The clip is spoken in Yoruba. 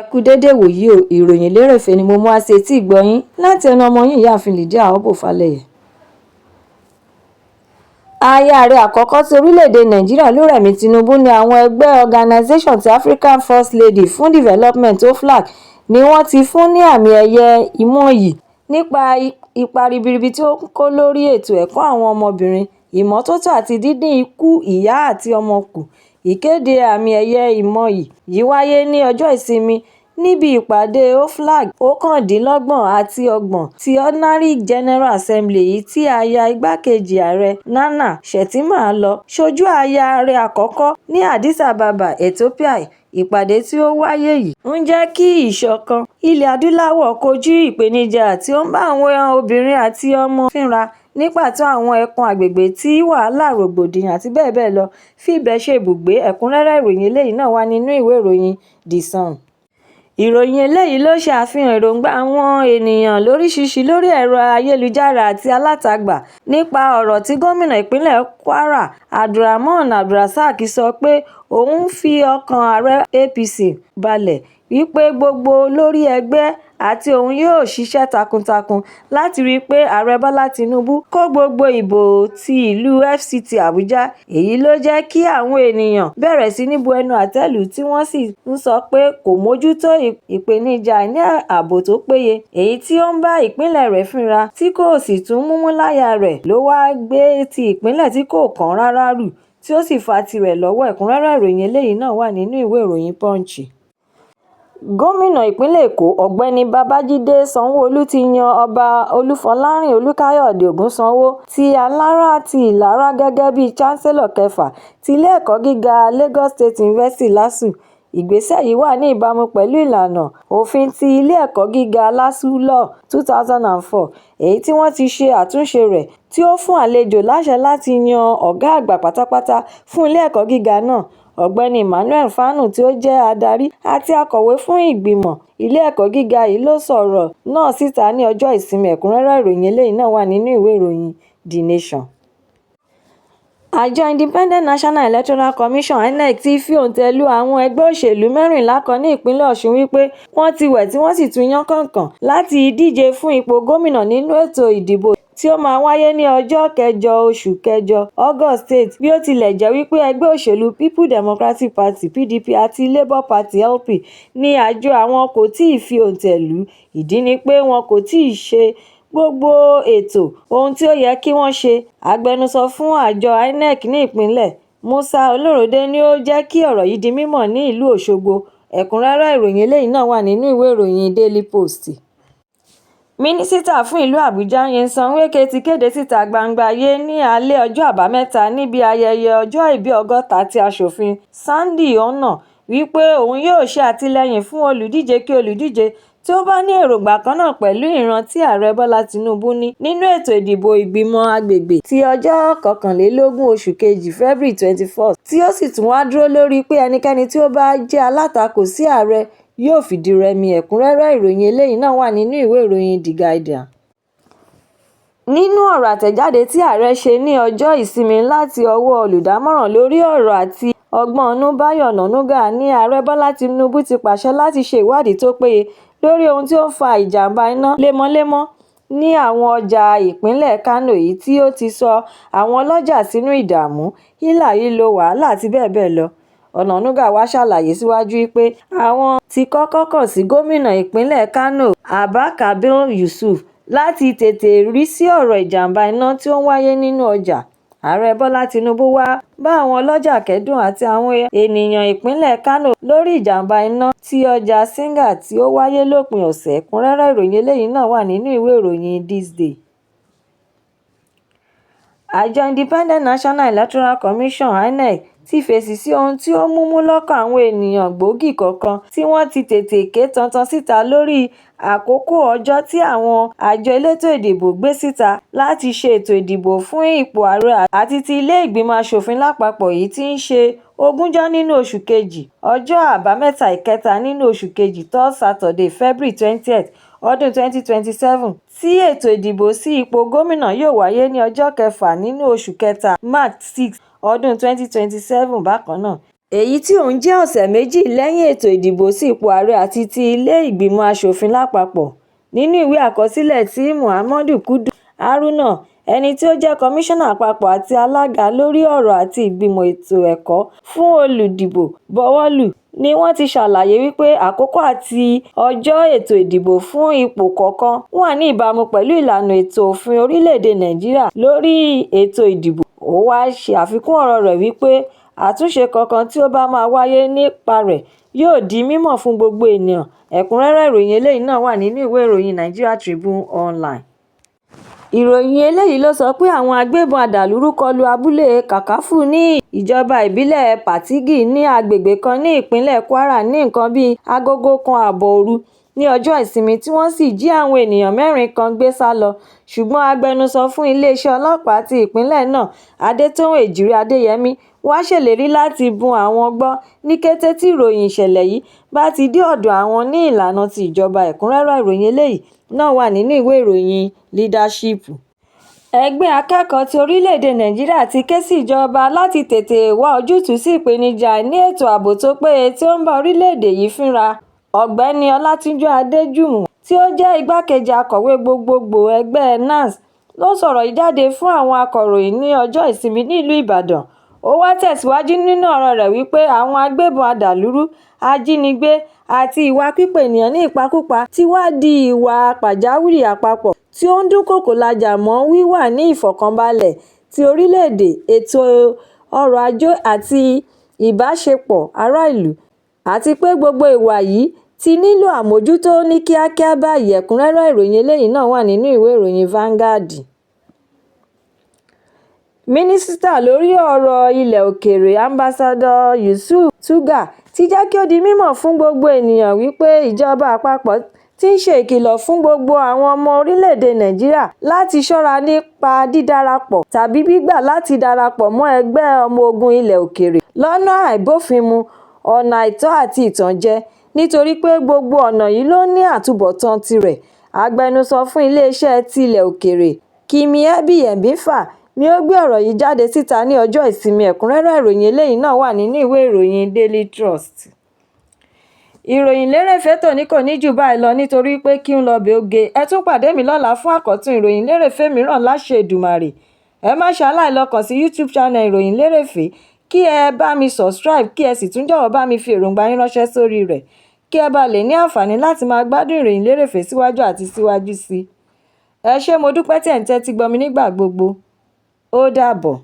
Ẹ kú déédé ìwòyí o. Ìròyìn lérèfé ni mo mú wá sí etí ìgbọ́ yín láti ẹnu ọmọ yín, Ìyáàfin Lydia Obó Falẹyẹ. Aya ààrẹ àkọ́kọ́ ti orílẹ̀-èdè Nàìjíríà Olúrẹ̀mí Tinubu ní àwọn ẹgbẹ́ Organisation ti African First Lady fún Development, OFLAC, ni wọ́n ti fún ní àmì ẹ̀yẹ ìmọ̀yì nípa ipa ribiribi tí ó ń kó lórí ètò ẹ̀kọ́ àwọn ọmọbìnrin, ìmọ́tótó àti dídín ikú ìyá àti ọmọ kù. Ìkéde àmì ẹ̀yẹ ìmọ̀yì yìí wáyé ní ọjọ́ Ìsinmi níbi ìpàdé OFLAC 29 àti 30 ti Ordinary General Assembly, èyí tí aya igbákejì ààrẹ Nana Shettima lọ sójú aya ààrẹ àkọ́kọ́ ní Addis Ababa, Ethiopia. Ìpàdé tí ó wáyé yìí ń jẹ́ kí ìṣọ̀kan ilẹ̀ adúláwọ̀ kojú ìpèníjà tí ó ń bá àwọn obìnrin àti ọmọ fínra, ní pàtó àwọn ẹkùn agbègbè tí wàhálà, rògbòdìyàn àti bẹ́ẹ̀ bẹ́ẹ̀ lọ fibẹ̀ ṣe ibùgbé. Ẹ̀kúnrẹ́rẹ́ ìròyìn eléyìí náà wà nínú ìwé ìròyìn The Sun. Ìròyìn eléyìí ló ṣe àfihàn èròǹgbà àwọn ènìyàn lóríṣìíríṣìí lórí ẹ̀rọ ayélujára àti alátagbà nípa ọ̀rọ̀ tí gómìnà ìpínlẹ̀ Kwara AbdulRahman AbdulRasaq sọ pé òun fi ọkàn ààrẹ APC balẹ̀ wípé gbogbo olórí ẹgbẹ́ àti òun yóò ṣiṣẹ́ takuntakun láti rí i pé ààrẹ Bọ́lá Tínúbù kó gbogbo ìbò ti ìlú FCT Àbújá. Èyí ló jẹ́ kí àwọn ènìyàn bẹ̀rẹ̀ sí ní bu ẹnu àtẹ́ lù ú, tí wọ́n sì ń sọ pé kò mójútó ìpèníjà àìní ààbò tó péye èyí tí ó ń bá ìpínlẹ̀ rẹ̀ fínra, tí kò sì tún múmú láyà rẹ̀ ló wáá gbé ti ìpínlẹ̀ tí kò kàn rárá rù, tí ó sì fa tirẹ̀ lọ́wọ́. Ẹ̀kúnrẹ́rẹ́ ìròyìn eléyìí náà wà nínú ìwé ìròyìn Punch. Gómìnà ìpínlẹ̀ Èkó, Ọ̀gbẹ́ni Babájídé Sanwó-Olú ti yan Ọba Olúfọlárìn Olùkàyọ̀dé Ògúnsanwó ti Alára ti Ìlara gẹ́gẹ́ bíi Chancellor kẹfà ti ilé-ẹ̀kọ́ gíga Lagos State University, LASU. Ìgbésẹ̀ yìí wà ní ìbámu pẹ̀lú ìlànà òfin ti ilé-ẹ̀kọ́ gíga LASU Law, 2004, èyí tí wọ́n ti ṣe àtúnṣe rẹ̀, tí ó fún àlejò láṣẹ láti yan ọ̀gá àgbà pátápátá fún ilé-ẹ̀kọ́ gíga náà. Ọ̀gbẹ́ni Emmanuel Farnu, tí ó jẹ́ adarí àti akọ̀wé fún ìgbìmọ̀ ilé-ẹ̀kọ́ gíga yìí ló sọ ọ̀rọ̀ náà síta ní ọjọ́ Ìsinmi. Ẹ̀kúnrẹ́rẹ́ ìròyìn eléyìí náà wà nínú ìwé ìròyìn The Nation. Àjọ Independent National Electoral Commission, INEC, ti fi òǹtẹ̀ lu àwọn ẹgbẹ́ òṣèlú 14 kan ní ìpínlẹ̀ Ọ̀ṣun wípé wọ́n ti wẹ̀ tí wọ́n sì tún yán kànkàn láti díje fún ipò gómìnà nínú ètò ìdìbò tí ó máa wáyé ní ọjọ́ kẹjọ oṣù kẹjọ, August 8. Bí ó tilẹ̀ jẹ́ wípé ẹgbẹ́ òṣèlú People Democratic Party, PDP, àti Labour Party, LP, ní àjọ àwọn kò tíì fi òǹtẹ̀ lù, ìdí ni pé wọn kò tíì ṣe gbogbo ètò ohun tí ó yẹ kí wọ́n ṣe. Agbẹnusọ fún àjọ INEC ní ìpínlẹ̀, Musa Olóròdé, ni ó jẹ́ kí ọ̀rọ̀ yìí di mímọ̀ ní ìlú Òṣogbo. Ẹ̀kúnrẹ́rẹ́ ìròyìn eléyìí náà wà nínú ìwé ìròyìn Daily Post. Mínísítà fún ìlú Àbújá Nyesom Wike ti kéde síta gbangba ayé ní alẹ́ ọjọ́ Àbámẹ́ta níbi ayẹyẹ ọjọ́ ìbí 60 ti Aṣòfin Sunday Ornan wípé òun yóò ṣe àtìlẹ́yìn fún olùdíje kí olùdíje tí ó bá ní èròǹgbà kan náà pẹ̀lú ìran tí Ààrẹ Bọ́lá Tinubu ní nínú ètò ìdìbò ìgbìmọ̀ agbègbè ti ọjọ́ 21 oṣù kejì, February 21, tí ó sì tún wá dúró lórí pé ẹnikẹ́ni tí ó bá jẹ́ alátakò sí ààrẹ yóò fìdírẹmi. Ẹ̀kúnrẹ́rẹ́ ìròyìn eléyìí náà wà nínú ìwé ìròyìn The Guardian. Nínú ọ̀rọ̀ àtẹ̀jáde tí ààrẹ ṣe ní ọjọ́ Ìsinmi láti ọwọ́ olùdámọ̀ràn lórí ọ̀rọ̀ àti ọgbọ́n-inú Báyọ̀ Ọ̀nànúgà ní Ààrẹ Bọ́lá Tinubu ti pàṣẹ láti ṣe ìwádìí tó péye lórí ohun tí ó ń fa ìjàm̀bá iná lemọ́lemọ́ ní àwọn ọjà ìpínlẹ̀ Kánò, èyí tí ó ti sọ àwọn ọlọ́jà sínú ìdààmú, hílàhílo, wàhálà àti bẹ́ẹ̀ bẹ́ẹ̀ lọ. Ọ̀nànúgà wàá ṣàlàyé síwájú pé àwọn ti kọ́kọ́ kàn sí gómìnà ìpínlẹ̀ Kánò Abba Kabir Yusuf láti tètè rí sí ọ̀rọ̀ ìjàm̀bá iná tí ó ń wáyé nínú ọjà. Ààrẹ Bọ́lá Tinubu wàá bá àwọn ọlọ́jà kẹ́dùn àti àwọn ènìyàn ìpínlẹ̀ Kánò lórí ìjàm̀bá iná tí ọjà Singa tí ó wáyé lópin ọ̀sẹ̀. Ẹ̀kúnrẹ́rẹ́ ìròyìn eléyìí náà wà nínú ìwé ìròyìn This Day. Àjọ Independent National Electoral Commission, INEC, ti fèsì sí ohun tí ó múmú lọ́kàn àwọn ènìyàn gbòógì kọ̀ọ̀kan tí wọ́n ti tètè ké tantan síta lórí àkókò ọjọ́ tí àwọn àjọ elétò ìdìbò gbé síta láti ṣe ètò ìdìbò fún ipò ààrẹ àti ti ilé ìgbìmọ̀ asòfin lápapọ̀, èyí tí í ṣe ogúnjọ́ nínú oṣù kejì, ọjọ́ àbámẹ́ta ìkẹta nínú oṣù kejì, third Saturday, February 20, ọdún 2027, tí ètò ìdìbò sí ipò gómìnà yóò wáyé ní ọjọ́ kẹfà nínú oṣù kẹta, March 6, ọdún 2027 bákan náà. Èyí tí òun jẹ́ ọ̀sẹ̀ méjì lẹ́yìn ètò ìdìbò sí ipò ààrẹ àti ti ilé ìgbìmọ̀ asòfin lápapọ̀. Nínú ìwé àkọsílẹ̀ tí Muhammadu Kudu Haruna, ẹni tí ó jẹ́ kọmíṣánná àpapọ̀ àti alága lórí ọ̀rọ̀ àti ìgbìmọ̀ ètò ẹ̀kọ́ fún olùdìbò buwọ́lù ni wọ́n ti ṣàlàyé wípé àkókò àti ọjọ́ ètò ìdìbò fún ipò kọ̀ọ̀kan wà ní ìbámu pẹ̀lú ìlànà ètò òfin orílẹ̀-èdè Nàìjíríà lórí ètò ìdìbò. Ó wáá ṣe àfikún ọ̀rọ̀ rẹ̀ wípé àtúnṣe kankan tí ó bá máa wáyé nípa rẹ̀ yóò di mímọ̀ fún gbogbo ènìyàn. Ẹ̀kúnrẹ́rẹ́ ìròyìn eléyìí náà wà nínú ìwé ìròyìn Nigeria Tribune Online. Ìròyìn eléyìí ló sọ pé àwọn agbébọn adàlúrú kọ lu abúlé Kàkàfù ní ìjọba ìbílẹ̀ Patigi ní àgbègbè kan ní ìpínlẹ̀ Kwara ní nǹkan bíi agogo kan ààbọ̀ òru ní ọjọ́ ìsinmi tí wọ́n sì jí àwọn èèyàn mẹ́rin kan gbé sá lọ. Ṣùgbọ́n agbẹnusọ fún iléeṣẹ́ ọlọ́pàá ti ìpínlẹ̀ náà, Adétòun Èjìrè Adéyẹmi, wàá ṣèlérí láti bún àwọn gbọ́ ní kété tí ìròyìn ìṣẹ̀lẹ̀ yìí bá ti dé ọ̀dọ̀ àwọn ní ìlànà ti ìjọba. Ẹ̀kúnrẹ́rẹ́ ìròyìn eléyìí náà wà nínú ìwé ìròyìn Leadership. Ẹgbẹ́ akẹ́kọ̀ọ́ ti orílẹ̀-èdè Nàìjíríà ti ké sí ìjọba láti tètè wá ojútùú sí ìpèníjà àìní ètò ààbò tó péye tí ó ń bá orílẹ̀-èdè yìí fínra. Ọ̀gbẹ́ni Ọlátúnjí Adéjùmọ̀ tí ó jẹ́ igbákejì akọ̀wé gbogboògbò ẹgbẹ́ NANS ló sọ̀rọ̀ yìí jáde fún àwọn akọ̀ròyìn ní ọjọ́ ìsinmi nílùú Ìbàdàn. Ó wáá tẹ̀síwájú nínú ọ̀rọ̀ rẹ̀ wípé àwọn agbébọn adàlúrú, ajínigbé àti ìwà pípa ènìyàn ní ìpakúpa ti wá di ìwà pàjáwìrì àpapọ̀ tí ó ń dúnkookò lájà mọ́ wíwà ní ìfọ̀kànbalẹ̀ ti orílẹ̀-èdè, ètò ọrọ̀ ajé àti ìbáṣepọ̀ aráàlú, àti pé gbogbo ìwà yìí ti nílò àmójútó ní kíákíá báyìí. Ẹ̀kúnrẹ́rẹ́ ìròyìn eléyìí náà wà nínú ìwé ìròyìn Vanguard. Mínísítà lórí ọ̀rọ̀ ilẹ̀ òkèèrè Ambassador Yusuf Tuggar ti jẹ́ kí ó di mímọ̀ fún gbogbo ènìyàn wípé ìjọba àpapọ̀ ti ń ṣe ìkìlọ̀ fún gbogbo àwọn ọmọ orílẹ̀-èdè Nàìjíríà láti ṣọ́ra nípa dídarapọ̀ tàbí gbígbà láti darapọ̀ mọ́ ẹgbẹ́ ọmọ ogun ilẹ̀ òkèèrè lọ́nà àìbófinmu, ọ̀nà àìtọ́ àti ìtànjẹ, nítorí pé gbogbo ọ̀nà yìí ló ní àtúbọ̀tán tirẹ̀. Agbẹnusọ fún iléeṣẹ́ ti ilẹ̀ òkèèrè, Kimiebi Ebienfa, ni ó gbé ọ̀rọ̀ yìí jáde síta ní ọjọ́ ìsinmi. Ẹ̀kúnrẹ́rẹ́ ìròyìn eléyìí náà wà nínú ìwé ìròyìn Daily Trust. Ìròyìn lérèfé tòní kò ní jù báyìí lọ nítorí pé kí n lọ bẹ oge. Ẹ tún pàdé mi lọ́la fún àkọ́tún ìròyìn lérèfé mìíràn láṣẹ Èdùmàrè. Ẹ má ṣaláì lọ kàn sí YouTube channel ìròyìn lérèfé kí ẹ bá mi subscribe kí ẹ sì tún jọ̀wọ́ bá mi fi èròǹgbà yín ránṣẹ́ sórí rẹ̀ kí ẹ bá lè ní àǹfààní láti máa gbádùn ìròyìn lérèfé síwájú àti síwájú sí i. Ẹ ṣé, mo dúpẹ́ tí ẹ̀ ń tẹ́tí gbọ́ mi nígbà gbogbo. Ó dàbọ̀.